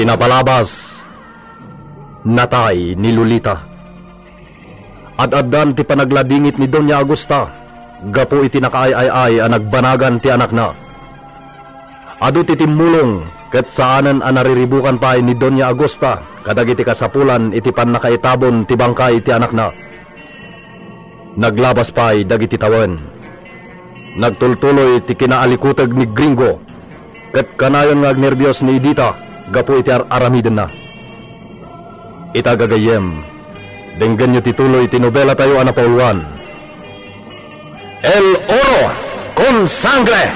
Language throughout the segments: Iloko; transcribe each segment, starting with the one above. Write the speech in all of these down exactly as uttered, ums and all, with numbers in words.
Inapalabas, natay ni Lolita. Ad-addan ti panagladingit ni Doña Agusta gapu iti nakaay-ay-ay a nagbanagan ti anakna. Adu ti timmulong ket saanen a nariribukan pay ni Doña Agusta kadagiti kasapulan iti pannakaitabon ti bangkay ti anakna. Naglabas pay dagiti tawen. Nagtultuloy ti kinaalikuteg ni Gringo, ket kanayon nga agnerbios ni Edita gapu iti ar-aramidenna. Ita gagayyem, denggenyo ti tuloy ti nobelatayo a napauluan, El Oro con Sangre!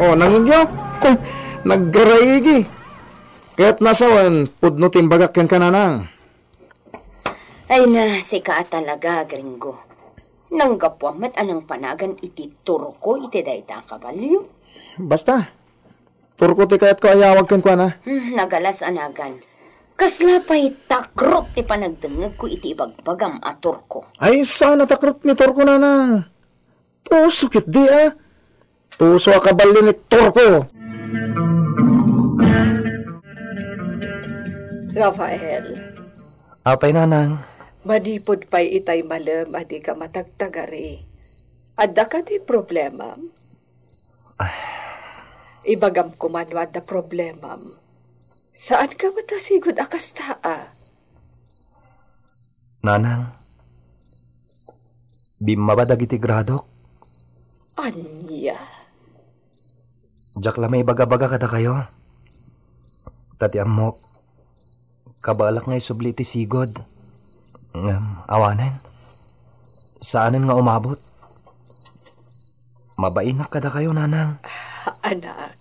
Oh, nangngegyo? Naggaraigi. Ket nasawen, pudno ti imbagak kenka, Nanang. Ay na, sika a talaga, Gringo. Nanggapuam met a nangpanagan iti turko iti dayta a kabalio. Basta, turko ti kayatko a iyawag kenkuana. Hmm, nagalas a nagan. Kasla pay takrot ti panagdengngegko iti ibagbagam a turko. Ay, saan a takrot ni turko, Nanang. Tuso ketdi, a. Tuso a kabalio ni turko. Rafael. Apay, Nanang? Manipud pay itay malem a dika matagtagari. Adda kadi problemam? Ah. Ibagam koma no adda problemam. Saanka met a sigud a kasta, a. Nanang, bimmaba dagiti gradok. Ania? Diak la maibaga-baga kadakayo. Ta ti ammok, kabaelak nga isubli ti sigud. Ngem awanen. Saanen nga umabot. Mabainak kadakayo, Nanang. Anak,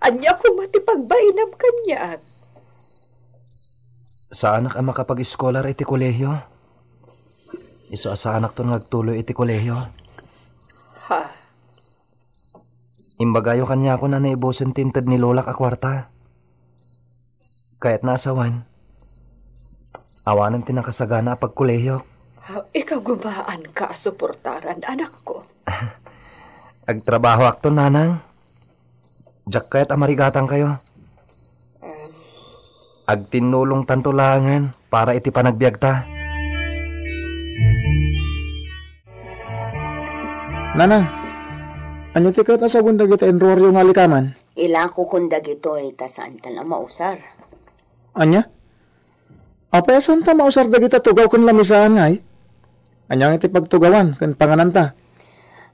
ania koma ti pagbainam kaniak? Saanak a makapag-eskolar iti kolehio. Isu a saanakton nga agtuloy iti kolehio. Ha? Imbagayo kaniakon a naibusen ti inted ni lolak a kuarta. Kayatna a sawen, awanen ti nakasagana a pagkolehio. Ah, ikagumaanka a suportaran, anakko. Agtrabahoakto, Nanang. Diak kayat a marigatangkayo. Agtinnulongtanto laengen para iti panagbiagta. Nanang, ania ti kayat a sabon dagiti inruaryo nga alikaman? Ilakokon dagitoy ta saantan a mausar. Ania? Apay a saanta mausar dagiti tugaw ken lamisaan ngay? Ania nga iti pagtugawan ken pangananta?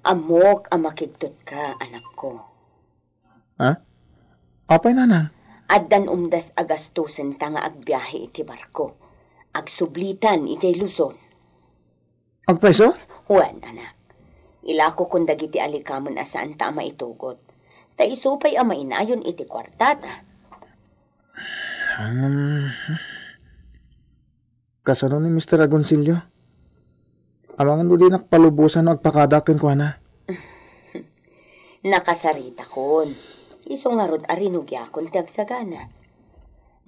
Ammok a makigtotka, anakko. Ha? Apay, Nanang? Addan umdas a gastosenta nga agbiahe iti barko. Agsublitan idiay Luzon. Agpayso? Wen, anak. Ilakokon dagiti alikamen a saanta a maitugot. Ta isu pay a mainayon iti kuartata. Hmm. Kasano ni Mister Agoncillo? Amangan no dinak palubosan no agpakada kenkuana. Nakasaritakon. Isu ngarud a rinugiakon ti agsagana.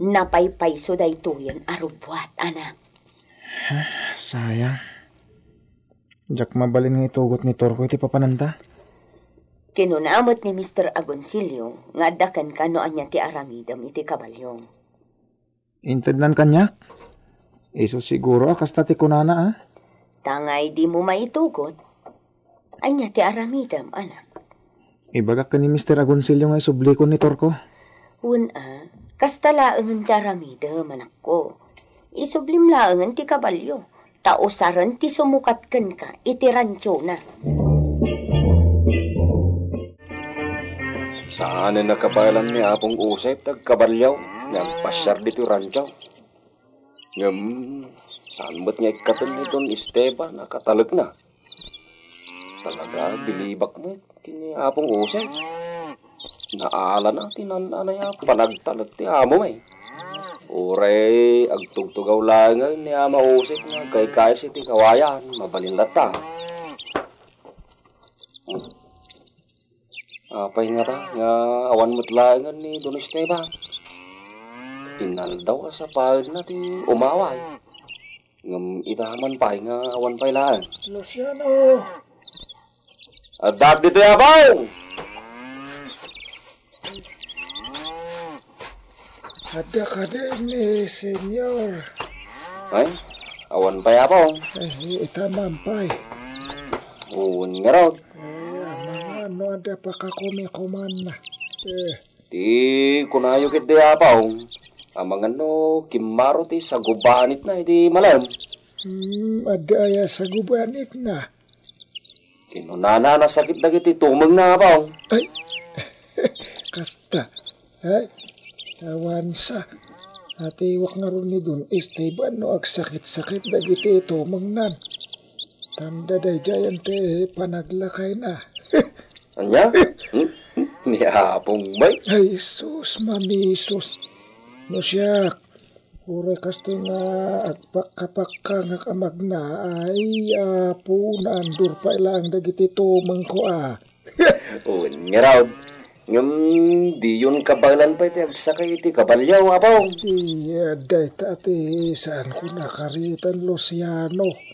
Napaypayso daytoyen a rubuat, anak. Sayang. Diak mabalin nga itugot ni Torco iti papananta. Kinuna met ni Mister Agoncillo nga adda kenka no ania ti aramidem iti kabalio. Intednan kaniak? Isu siguro a kasta ti kunana, a? Tangay dimo maitugot. Ania ti aramidem, anak? Ibagak ken ni Mister Agoncillo nga isublikon ni Torco. Wen a, kasta laengen ti aramidem, anakko. Isublim laengen ti kabalio, ta usaren ti sumukat kenka iti ranchona. Saanen a kabaelan ni Apong Josep ti agkabalio nga agpasiar ditoy rancho. Ngem, saan met nga ikkaten ni Don Esteban a katalekna? Talaga, bilibak met ken ni Apong Josep. Naalana ti naan-anay a panagtalek ti amo, eh. Uray agtugtugaw laengen ni Ama Josep nga agkaykayas iti kawayan, mabalin latta. Apay ngata nga awan met laengen ni Don Esteban? Inaldaw a sapaenna ti umaway. Ngem ita man pay nga awan pay laeng. Luciano! Addak ditoy, Apong! Adda kadi ni Senyor. Ay, awan pay, Apo. Ay, ita man pay. Wen ngarud. Eh, amangan no adda pakakumikumanna. Eh. Ti kunayo ketdi, Apo, amangan no kimmaro ti sagubanitna iti malem. Hmm, adda aya sagubanitna? Kinunana a nasakit dagiti tumengna, Apo. Ay, kasta. Ay, awan sa. Atiwak ngarud ni Don Esteban no agsakit-sakit dagiti tumengnan. Tanda daydiayen ti panaglakayna. Ania? Hmm? Ni Apong bay? Ay, sus, mamisus. No siak, uray kastoy nga agpakkapakka nga kamagna, ay, Apo, naandur pay laeng dagiti tumengko, a. Wen ngarud, ngem diyon kabaelan pay ti agsakay iti kabalio, Apo. Iya, dayta ti saanko nakaritan, Luciano.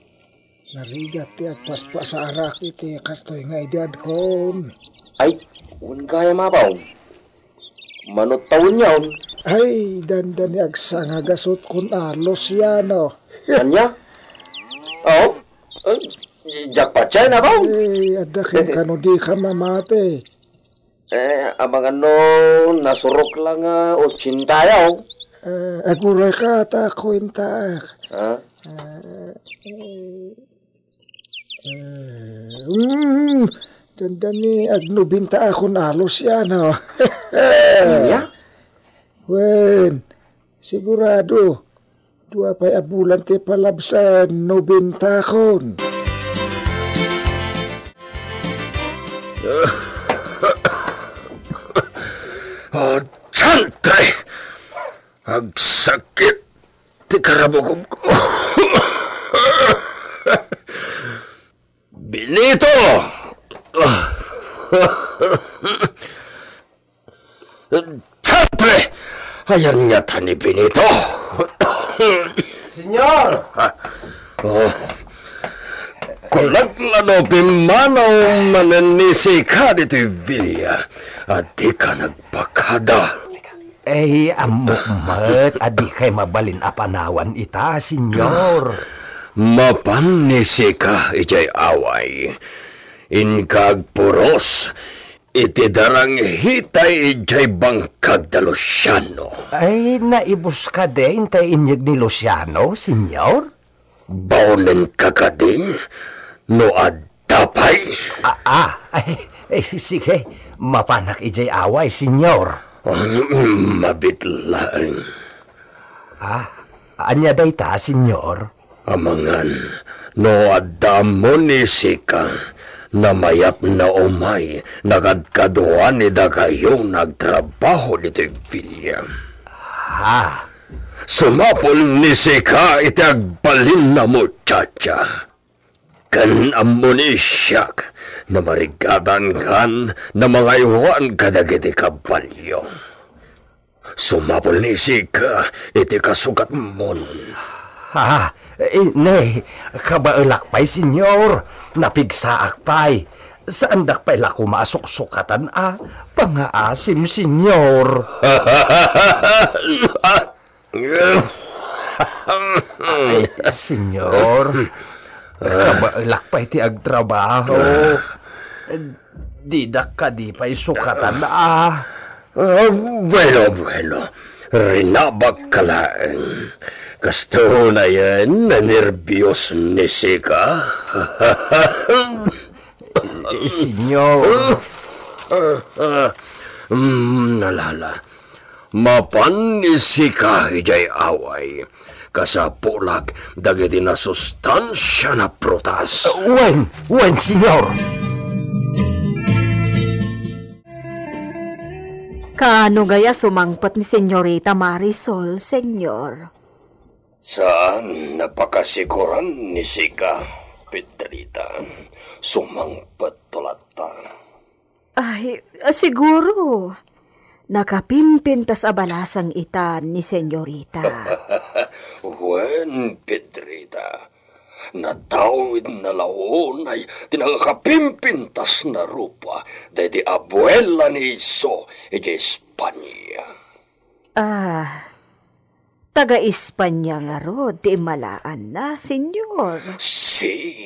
Narigat ti agpaspasarak iti kastoy nga idadkon. Ay, wen gayam, Apo. Mano tawenyon? Ay, dandani agsangagasut kun a, Luciano. Ania? Oh? Eh, jackpot yan, Apo? Eh, adda ken kano dika mamati. Eh, amangan no nasurok lang nga otsentayo. Eh, aguray ka ta kuentaak. Ha? Eh, eh, eh, mm, dandani agnobentaakon a, Luciano. Ania? Wen, sigurado, dua pay a bulan ti palabsen no bintakon. Adiante! Agsakit ti karabukobko. Benito! Diantre! Ayan nga ta ni Benito! Senyor! Oh. Kunak la no pimmanaw manen ni Sika ditoy villa a dika nagpakada. Ay, ammok met a dikay mabalin a panawan ita, Senyor. Mapan ni Sika idiay away. Inka agpuros iti daranghitay idiay bangkag da Luciano. Ay, naibus kadi intay inyeg ni Luciano, Senyor? Baonenka kadi no adda pay? Ah, ah, ay, eh, sige, mapanak idiay away, Senyor. Mabitlaeng. Ah, ania dayta, Senyor? Amangan, no adda ammo ni Sika, namayatna umay, nakadkaduan ni dakayo nga agtrabaho ditoy villa. Ha? Sumapul ni Sika iti agbalinna, muchacha. Ken ammo ni siak, namarigadankan, namangaywan kadagiti kabalio. Sumapul ni Sika iti kasugatmon. Ah, eh, ne, kabaelak pay, Senyor. Napigsaak pay. Saandak pay la koma a suksukatan a pangaasim, Senyor. Ay, Senyor. Kabaelak pay ti agtrabaho. Didak kadi pay sukatan a. Ah, bueno, bueno. Rinabak ka laeng. Kastoy nayen, nanerbios ni Sika. Senyor. Mm, alala. Mapan ni Sika idiay away. Kasapulak dagiti nasustansia a prutas. Wen, wen, Senyor. Kaano gaya sumangpet ni Senyorita Marisol, Senyor? Saan a pakasiguran ni Sika, Pedrita. Sumangpet to latta. Ay, ah, siguro. Nakapimpintas a balasang ita ni Senyorita. Wen, Pedrita. Natawidna la unay ti nangakapimpintas a rupa daydi abuela ni Iso idiay Espania. Ah, taga-Espania ngarud ti immalaanna, Senyor. Si,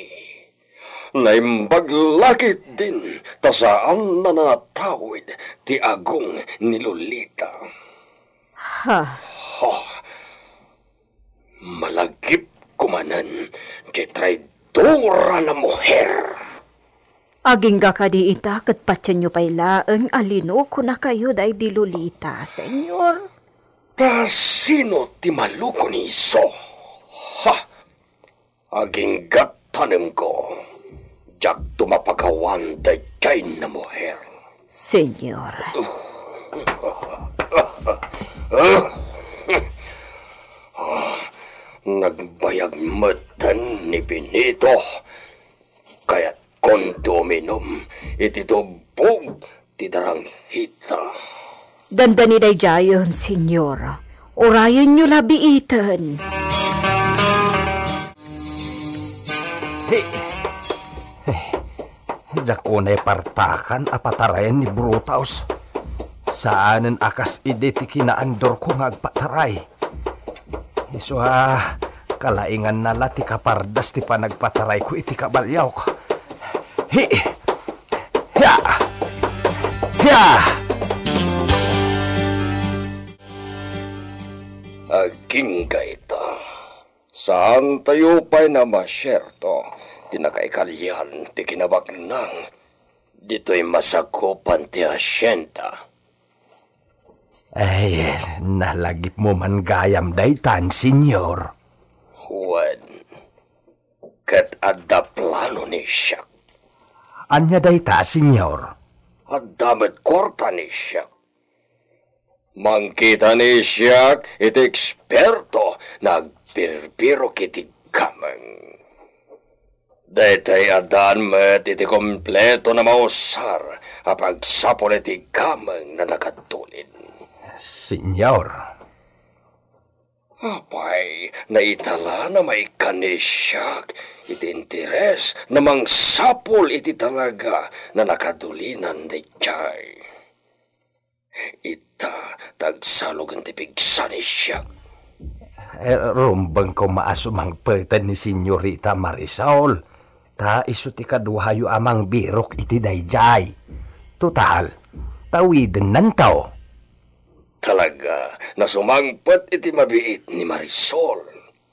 naimbag la ketdin ta saanna a natawid ti agong ni Lolita. Ha? Ha? Malagipko manen ti traidora a muher. Agingga kadi ita ket patienyo pay laeng a linukonakayo daydi Lolita, Senyor? Ta sino ti maluko ni isu? Ha? Agingga tanemko. Diakto mapagawan daydiay a muher. Senyor. Nagbayag metten ni Benito. Kayatkon ti uminum iti tubbog ti daranghita. Dandani daydiayen, Senyor. Urayenyo la biiten. He, he, diak unay partakan a patarayen ni Brutus. Saanen a kas idi ti kinaandorko nga agpataray. Isu a, kalainganna la ti kapardas ti panagpatarayko iti kaballiawko. Hi! Hia! Hia! Agingga ita. Saantayo pay a masierto ti nakaikalian ti kinabaknang ditoy masakupan ti hacienda. Ay, nalagipmo man gayam daytan, Senyor. Wen, ket adda plano ni siak. Ania dayta, Senyor? Adda met kuarta ni siak. Mangkita ni siak iti eksperto nga agbirbirok iti gameng. Daytoy addaan met iti kompleto a mausar a pagsapul iti gameng a nakadulin. Senyor. Apay, naitala a maikkan ni siak iti interes a mangsapul iti talaga a nakadulinan daydiay. Ita, ta agsalogen ti pigsa ni siak. Eh, rumbeng koma a sumangpeten ni Senyorita Marisol, ta isu ti kaduayo a mangbirok iti daydiay. Total, tawidennanto. Talaga a sumangpet iti mabiit ni Marisol.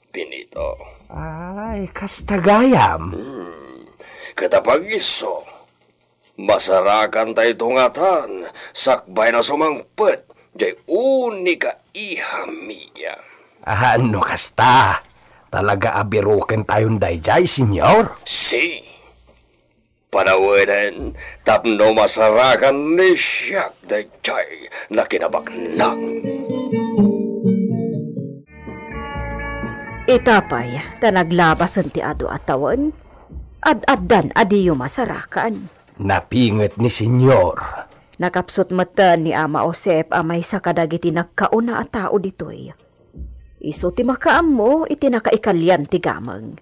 Benito. Ay, kasta gayam. Hmm. Ket apay isu, masarakanta ito ngatan, sakbay a sumangpet, diay unika iha mia. Ah, no kasta, talaga a birokentayon daydiay, Senyor? Si. Panawenen tapno masarakan ni siak daydiay a kinabaknang. Ita pay, ta naglabasen ti adu a tawen, ad-addan a diyo masarakan. Napinget ni Senyor. Nakapsut metten ni Ama Josep a maysa kadagiti nagkauna a tao ditoy. Isu ti makaammo iti nakaikalian ti gameng.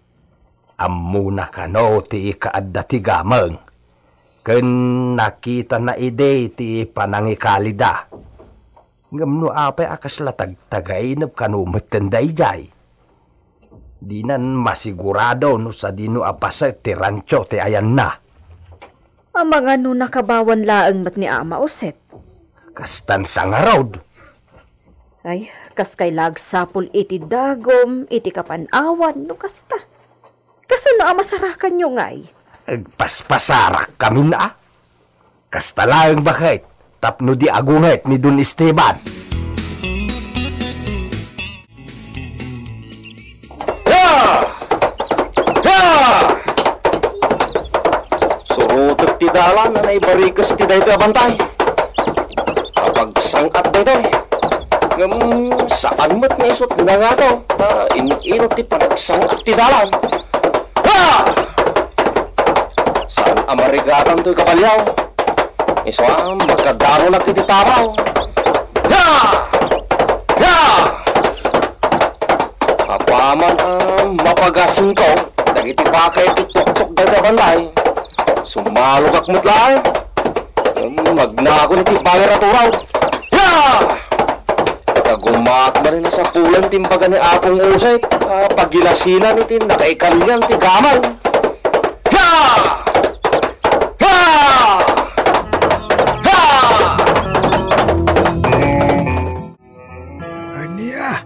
Ammona kano ti ikaadda ti gameng, ken nakitana idi ti panangikalida. Ngem no apay a kasla tagtagainep kano metten daydiay? Dinan masigurado no sadino a paset ti rancho ti ayanna. Amangan no nakabawan laeng met ni Ama Josep. Kastan sa ngarud. Ay, kas kayat la agsapul iti dagum, iti kapan-awan, no kasta. Kasano a masarakanyo ngay? Agpaspasarakkami a. Kasta laeng baket, tapno di agunget ni Don Esteban. Ha! Ha! Surotek ti dalan a naibarikes iti daytoy a bantay. Apagsang-at daytoy. Ngem saan met nga isut nangataw ta in-inut ti panagsang-at ti dalan. Ha! Saan a marigatan toy kabalyaw. Isu a, makadaronak iti taraw. Ha! Ha! Apaman a mapagasenko dagiti baka iti tuktok dayta bantay, sumalogak met laeng. Magnakon iti bangir a turaw. Ya! Dagumat manen a sapulan ti imbaga ni Apong Josep a pagilasinan iti nakaikalian ti gamang. Ha! Ha! Ha! Ania?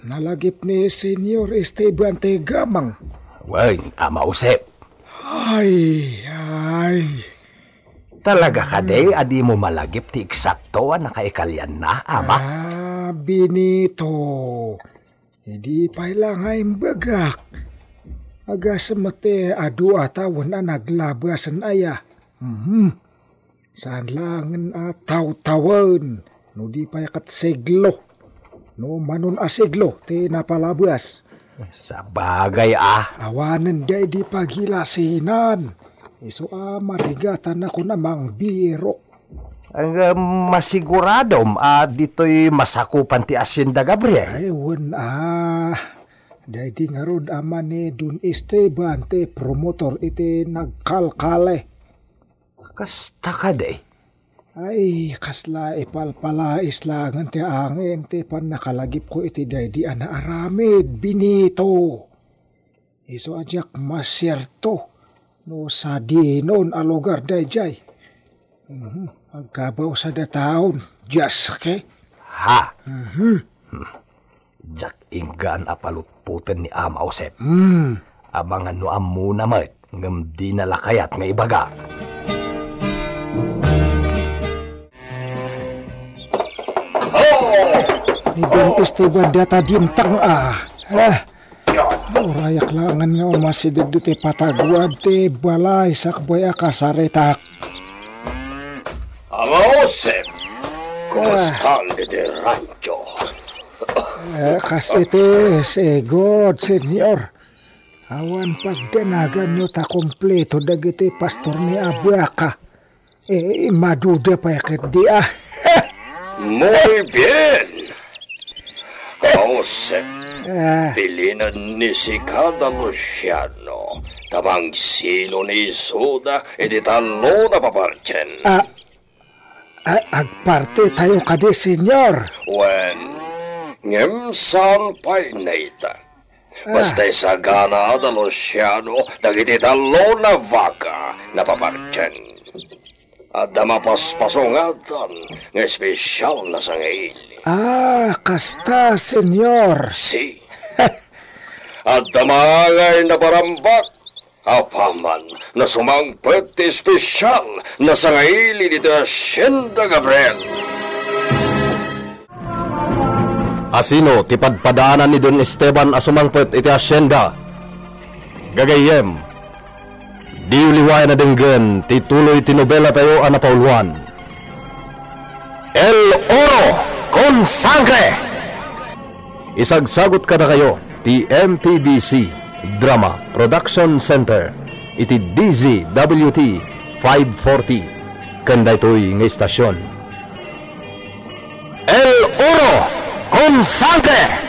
Nalagip ni Señor Esteban ti gamang. Wen, Ama Josep. Ay, ay. Talaga kadi a dimo malagip ti eksakto a nakaikalianna, Ama? Ah, Benito. Idi pay la nga imbagak. Agasem met ti adu a tawen a naglabasen aya. Mhm. Saan laengen a tawtawen no di pay ket siglo. No manon a siglo ti napalabas. Sabagay a. Awanen daydi pagilasinan. Isu a marigat a nakunam a mangbirok. Ang, ah, masiguradom a ditoy masakupan ti Hacienda Gabriel? Ay, wen a. Daydi ngarud a mani Don Esteban ti promotor iti nagkalkali. Kasta kadi? Ay, kasla ipalpalais laengen ti angin ti pannakalagipko iti daydi a naaramid, Benito. Isu a diak masierto no sadinon a lugar daydiay. Mhm. Agkabaw sa dataon, diaske. Ha? Mhm. Hmm. Diak inggaan a palutpoten ni Ama Josep. Hmm. Abangan no ammona met, ngem dina la kayat nga ibaga. Ni Don Esteban data dimtang a. Ah. Urayak laengen nga umasideg ditoy pataguad ti balay sakbay a kasaritak. Ama Josep, kumusta ditoy rancho? Eh, kas iti, sigud, Senyor. Awan pagdanaganyo ta kompleto dagiti pastormi a buaka. Eh, maduda pay ketdi a. Muy bien. Josep, Ah. Pilinen ni sika da Luciano, ta mangsino ni isuda iti tallo a papartien. Ah, ah, agparti tayo kadi, Senyor. Wen, ngem saan pay nayta. Ah. Basta isagana da Luciano dagiti tallo a baka a papartien. Adda mapaspasungatan nga espesial a sangaili. Ah, kasta, Senyor. Si. Adda maangay a parambak. Apaman a sumangpet ti espesial a sangaili ditoy Hacienda Gabriel. Asino ti padpadanan ni Don Esteban a sumangpet iti hacienda? Gagayyem, diyo liwayan a denggen ti tuloy ti nobela tayo a napauluan, El Oro con Sangre! Isagsagut kadakayo ti M P B C Drama Production Center iti D Z W T five forty ken daytoy nga istasion. El Oro con Sangre!